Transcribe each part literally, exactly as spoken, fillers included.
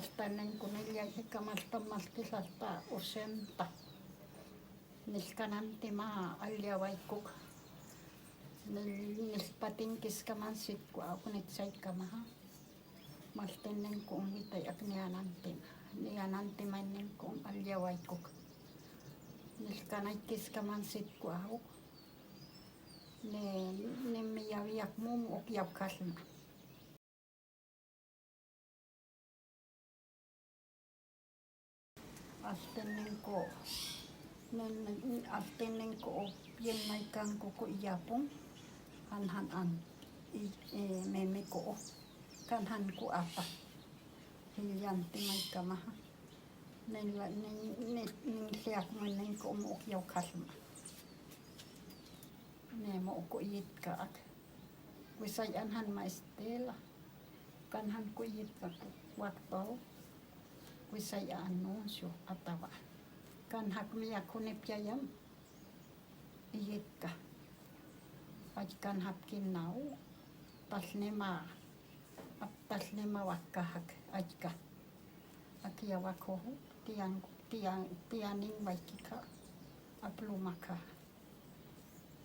Altayninku nillay jikamaltam malkisasta ausenta. Nillkanantima alliyawaykuk. Nill-, nillpatinkiskaman sitku awk nitsaykamaha. Maltinninku unwitay ak niyanantima. Niyanantima ninku alliyawaykuk. Nillkanaykiskaman sitku awk. Ni, ni miyawiyak mum uk yawkasma. Altinninku, nin-, altinninku upyim maykanku ku'yapun, hanhan an, i, i, mimiku, kanhan ku'ata, hillanti maykamaha, nin, nin, nin, nin llakmu ninku um uk yawkasma. Nemu kuyitka ak. Wisay anhan ma Estela. Kanhan kuyitka waktaw. Wisay anuncio atawa. Kanhak miyak hunipyayam. Iyitka. Achkan hapkinaw. Talnima. Ap talnima wakkahak. Achka. Akya wakhu. Tiyan, tiyan, tiyanin waykika. Aplumaka.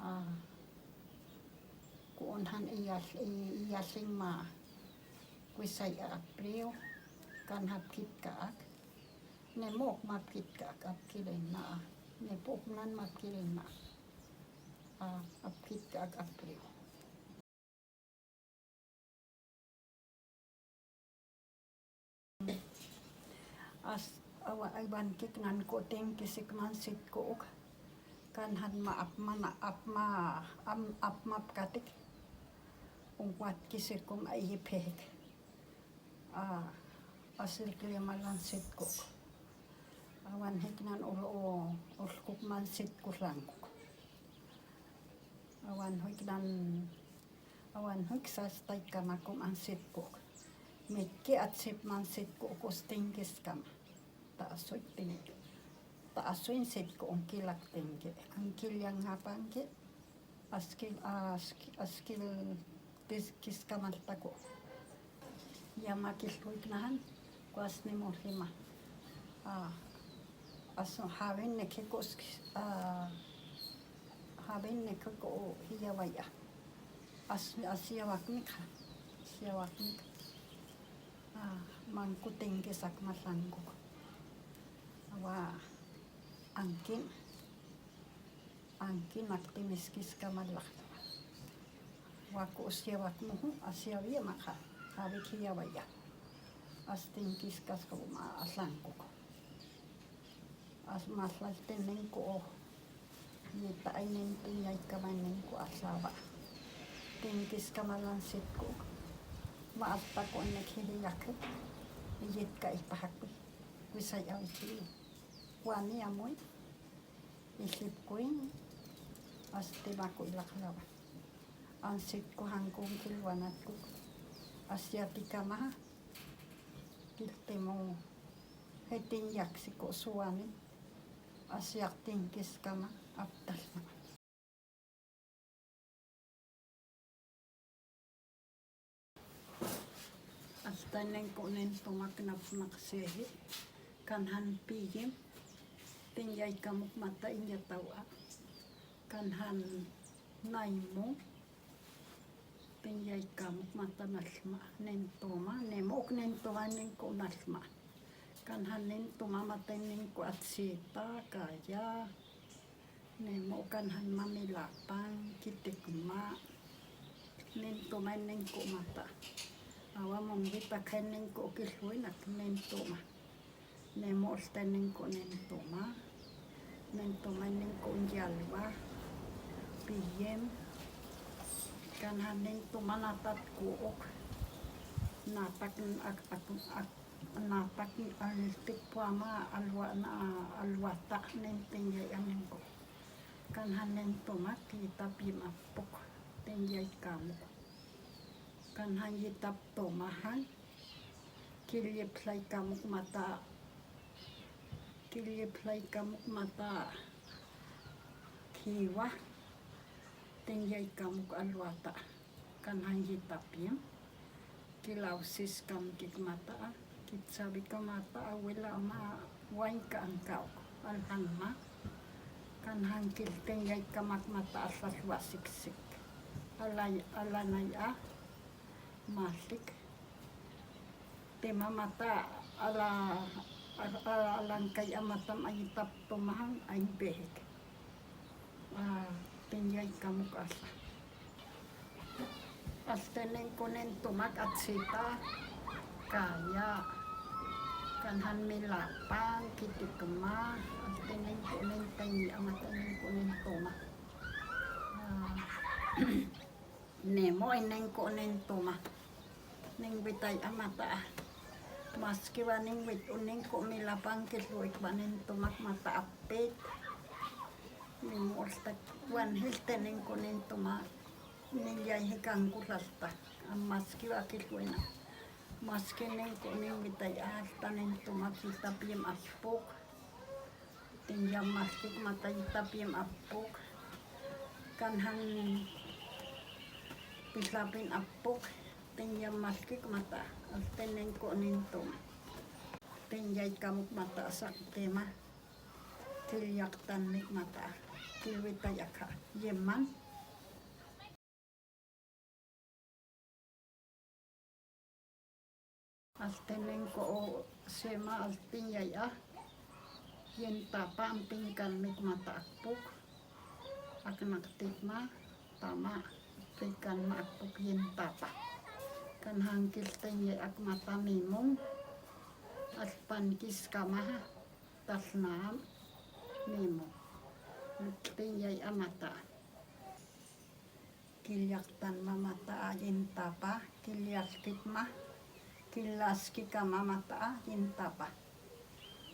Ah, kunhan iyal-, i-, iyalin ma wisay abriu, kan hapkitka ak, ni muk mapkitka ak apkirin ma, ni puknan mapkirin ma, ah, apkitka ak abriu. As, awa, aywan kiknan kutin kisikman sitkuk. Kanhan ma apmana, apma, am, apmapkatik. Ungwat kisikum ayipik. A, asilkli malan sitkuk. Awan hiknan ul, u, ulkukman sitkullankuk. Awan hiknan Awan huksas taykamakum an sitkuk. Mikki atsipman sitkuk ustinkiskama. Ta asuytin. Ta asuyn sitkuk unkilaktinki. Ankillan apanki. Askil, ask, askil tis, kiskamaltaku. Yama kilhuyknahan. Kwasni muhlima. A, asu, hawin nekhikus, a, hawin nekhiku hiyawaya. As, asiyawakmikha, asiyawakmikha. A, mankutinki sakmallankuk. Awa, ankin. Ankinakti miskiskama laqta. Waku usyawak muhu, asyawiya maqa, hawik hiyawaya. Astinkiskasqa uma aslankuku. As mallaltinninku, yita aynintin yaykamaninku aslawa. Tinkiskama lansitku. Ma altaku inik hiyakhi. Yitka ipahakpi. Wisay awichi. Wani amuy. Ihlipkuy, astimakuy laqlawa. Ansitku hankun kilwanatku. Asyatikama, kiltimu, hitin yaksiku suwani, asyaqtinkiskama, aptalma. Altayninku nin tumak napnaqsihi, kanhan piyim, tinyaykamuk mata inyatawa, kanhan naymu, tinyaykamuk mata nalma, nin tuma, nimuk nin tuma ninku nalma, kanhan nin tuma mata ninku atsita, kaya, Nimu kanhan mami lapan, kitikma. Nin tuma ninku mata. Awa mungita khen ninku kilhuinak nin tuma. Nimu ulta ninku nin tuma. Nin tuma ninku yalwa. Piyim. Kanhan nin tuma natat kuuk. Natak ak, ak, ak, Natak altikpama alwa, na, alwata nin tinyay aninku. Kanhan nin tumak yitapyim apuk tinyaykamuk. Kanhan yitap tumahan kilyiplaykamuk mata, kilyiplaykamuk mata khiwa tinyaykamuk alwata. Kanhan yitapyim, kilawsiskam kikmata, Kitsabikamata abuela ma waynka ankawk alhanma. Kan hanki tinyaykamakmata alhas wasiksik. Alay, alanay a, masik. Temamata ala, ala, alankay amatam ayitap tomahan aympirik. Ah, tinyaykamuk alha. Alteninku nin tomak atsita, kaya, kanhan milapan, kitikma, alteninku nin tanya, amateninku nin toma. Ah, nimo ininku nin toma. Nin witay amata. Maskiwa nin wit uninku milapan killuikwa nin tomakmata apit. Nin ultak wan hilteninku nin toma. Nin yayhikanku lalta. Maskiwa killuina. Maski ninku nin witay alta nin tomak yitapim apuk. Tinyam maskikmata yitapim apuk. Kanhan pislapin apuk. Tinyam maskikmata. Alteninku nin toma. Tinyaykamukmata asaqtima. Tilyaqtan mikmata. Kilwita yakha. Yeman. Alteninku sema altin yaya. Yintapa ampinkan mikmata apuk. Aknaqtikma tama pikanma apuk yintapa. Kanhan kiltin yaya akmata mimun. Alpan kiskamaha. Talnam mimun. Kiltin yaya amata. Kilyaqtan mamata yintapa, killaskikma, killaskika mamata yintapa.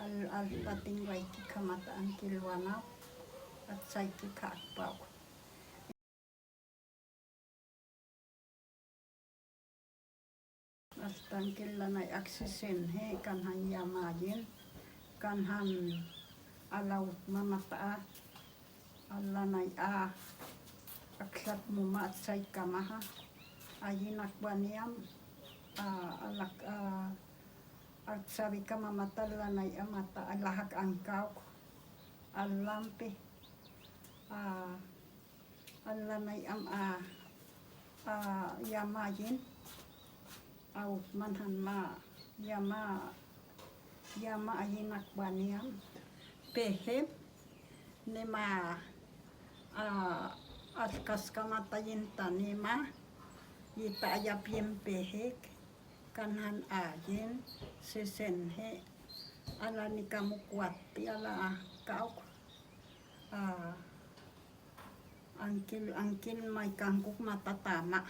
Al, alpatin waykika mata ankilwana, atsaykika akpaw. Astan killanay aksisin, he, kanhan yamayin, kanhan alawt mamata, allanay a, aksat muma atsaykamaha, ayinak waniam, a, alak, a, aksabika mamata, allanay amata, alahak ankawk, allampi, a, Allanay am a, a, yamayin, awt manhan ma, yama, yama ayinak waniam, pehem, nima, a, alkaskamata yinta nima, yita ayapim pehek, kanhan ayin, sisenhe, alanikamuk watpi, ala kawk, a, Ankil, ankil maykankuk mata tama.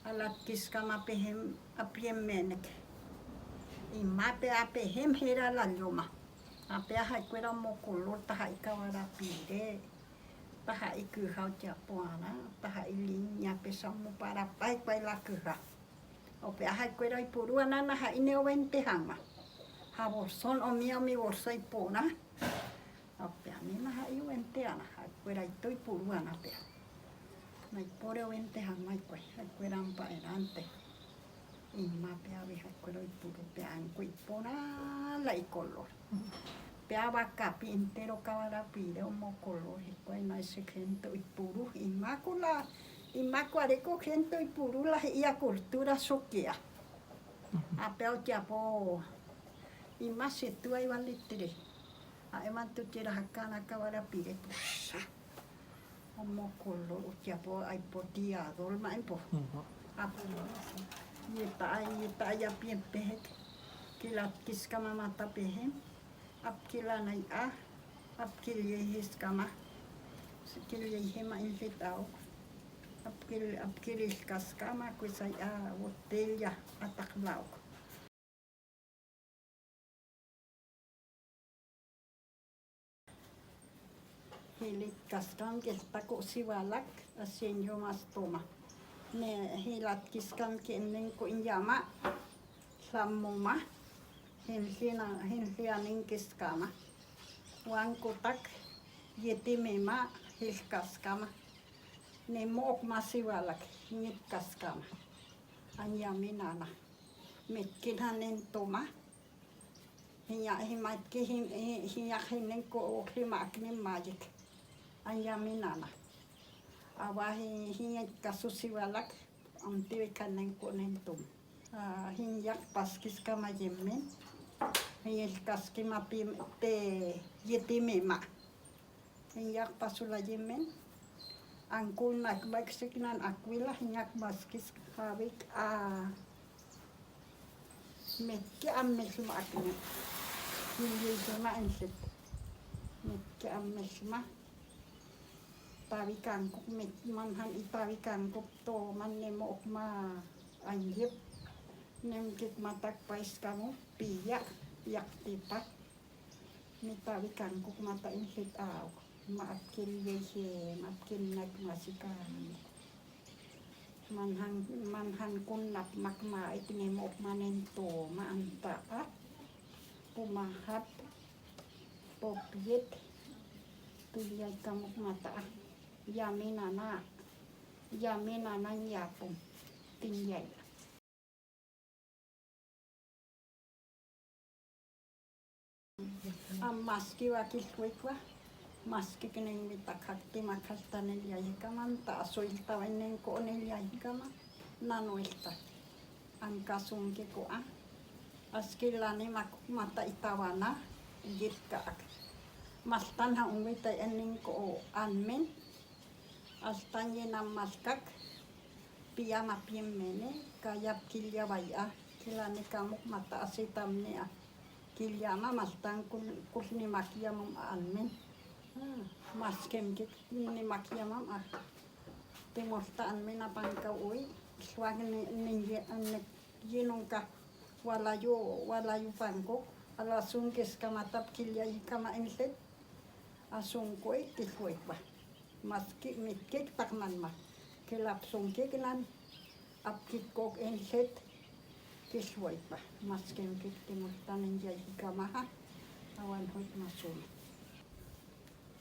Alatkiskama pehem apiem menek. Imapi a pehem hira la lluma. Apia hakwera mo color taha ikawara pire. Taha ikiha uchapuana. Taha iliña pesamu para pai kwai la kiha. Ope a hakwera ipuru ana naha ine o vente hama. Ha bolson o mi o mi bolso ipuna. Apia ni naha i vente ana hakwera itu ipuru ana pia. Na ipure vente hama ikwai hakwera ampa erante. Ima pia vi hakwera ipuru pia anku ipuna la i color. Pia vakapi entero kawara pire o mo color ikwai na ese gente ipuru imakula. Imaku areku gente ipuru la ia cultura sokia. Apia uchapo. Ima situ ai walitiri. A eman tu tira hakana kawara pire pusa. Omo color uchapo ai potia dolma empo. Apo. Yeta ai yeta ai apiem pehek. Kilat kiskama mata pehem. Apkilanay a, apkillayhiskama, killayhima inllit awk, apkil, apkilillkaskama, kwisay a, botella, ataq lawk. Hilat kaskan, qilltaku siwalak, asienyo mastuma. Ne hilat kiskan, kininku inyama, lamuma, hinlina, hinlianin kiskama. Wankutak, yitimima, hilkaskama. Nimu ukma siwalak, nitkaskama. Anyaminana. Mitki nanin tuma. Hiña, himatki, hin, hin, hiña hinin ku, hima aknin mayik. An yaminana. Awa, hin, hiña kasusi walak. Antiwi kanin ku nin tuma. Ah, hiña paskiskama yimin. Hiña kaskima pi, pe yitimima. Hiña pasula yimin. Ankuna maksiknan akwila hiña maskis hawik a mitki am misma akni. Hiña yuma insit. Mitki am misma. Tawi kankuk mit manhan i tawi kankuk to man nemo ukma anjip. Nemkik matak paiskamu piya, piyak tipa. Mitawi kankuk mata insit aw. Ma apkin yeje, ma apkin nak masika. Manhan, manhan kun nap makma ikni mok manen to ma anta a. Puma hap, popyet, tulyay kamuk mata a. Yami nana, yami nana yapum, tinyay. Am maski wakil wikwa, maski kinin mita kakti makalta nillaykamanta, asuilta waininku nillaykaman, nanuilta. Am kasunkiku a, askilani mak mata itawana, yipka ak. Maltan ha unwita eninku anmin, Altan yinam malkak, piyama piyam mene, kayap killa waya, killa nikamuk mata asitam nia. Killama maltan kul, kul nimak yamam almin. Ah, maskem kik nimak yamam ah. Timurta almin apanka uy, kiswak ni, ni, ni, yinunka walayu, walayu pankuk, ala sunkis kamatap killa yikama insit. Asunkuy kiswikpa. Maski mitkik pakmanma, kilapsunkiknan, apkik kok enset, kiswaypa. Maski mitkik timurtanin yaykikamaha, awan huytma suma.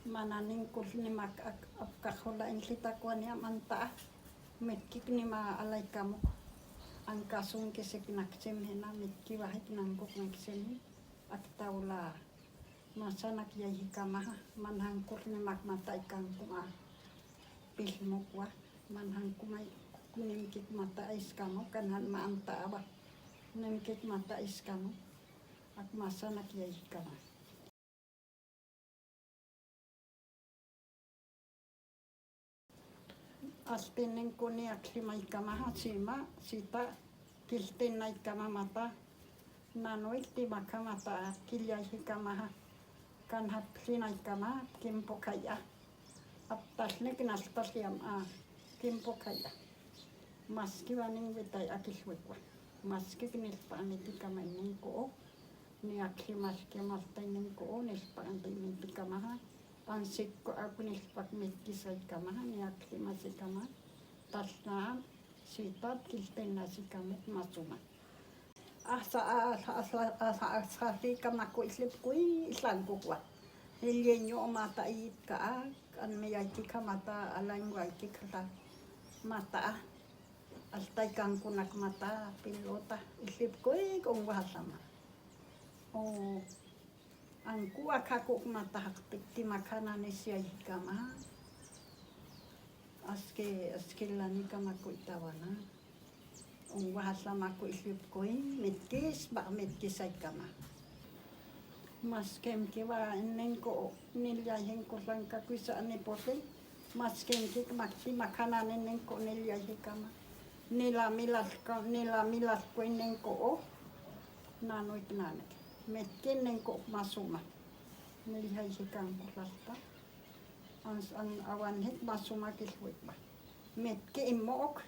Mana ninkul nimak ak, apkak hula ensetakwan yamanta, mitkik nima alaykamuk, ankasunki siknaksim hina, mitki wahik nankuk niksim, aktawla. Masanak yaykikamaha, manhan kul nimak mata aykanku a. Pilmukwa, manhan kumay, nimkik mata ayskamu, kanhan ma anta awa. Nimkik mata ayskamu, ak masanak yaykikama. Altin ninku niyak limaykamaha sima, sita, kiltin naykama mata, nanuy timakamata, killa yaykikamaha, kanhap linaykama, kimpu kaya. Aptal nik naltal yam a, kimpu kaya. Maski wanin witay akil wikwa. Maski nilpa mitikama ninku, niyak limaski maltay ninku, nilpa mitikamaha. Ansikku aku nilpak mitkisay kama, ni akli masi kama, tasna, sitat, kilten nasi kama, masuma. Asa, asa, asa, asa, asa, si kama ku islip ku i, islan ku kwa. Hilyeño mata itka, an me yaiki kamata, alan waiki kata, mata, altay kankunak mata, pilota, islip ku i, kung wasama. O, Anku akakuk mata hakpik timakana nisyaykama. Aski, aski lanikama kuytawana. Unwa haslama kuy llupkuy, mitkispa, mitkisaykama. Maskem kiwa ninku, nillayhinku lanka kuysa aniputin. Maskem kik makti makana ninku nillayhikama. Nila milal, nila milal kuy ninku o. Nanuyk nanik. Mitkin ninku masuma. Nillayhikanku lalta. Ans an awanhik masuma kilwikma. Mitki imuk.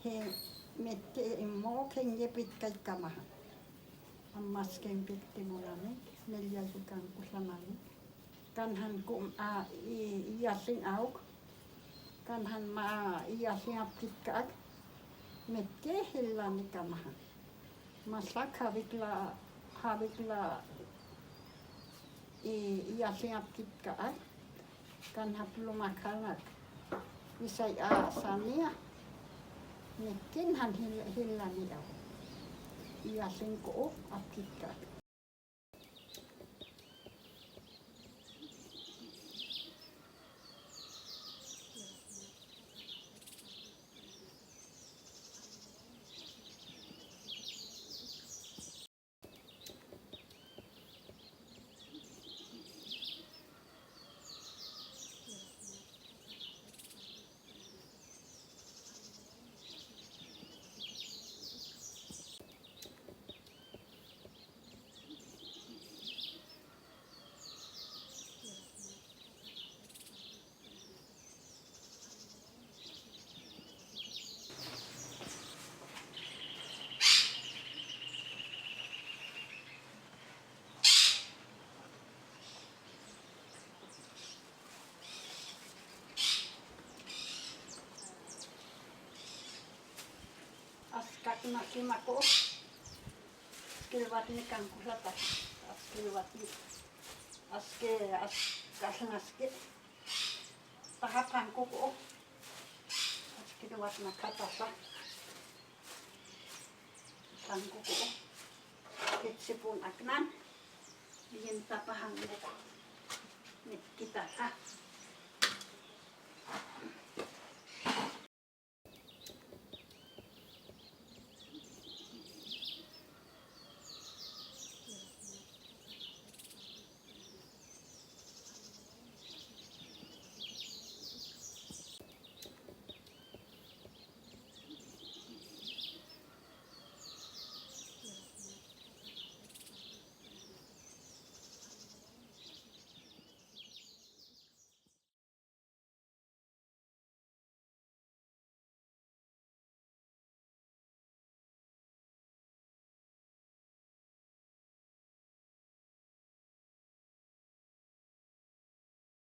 Hi mitki imuk hingyipit kaykamaha. Am maskem kik timunamik. Nillayhikanku lananik. Kanhan kum a, i, i yalin awk. Kanhan ma, i yalin apkit kak. Mitki hilanikamaha. Maslak hawikla, hawikla, i, i yalin apkit kak. Kanhap luma kanak. Isay a sania. Mitkin han hil, hilani awk. Iyasinku, atikka. Askakuna kimaku, aski luwatni kanku lataq, aski luwatni, aski, aski, aski, aski. Taqa pankuku, aski luwatna katasa. Pankuku, kitsipun aknan, yin tapahankuku, mitkitasa.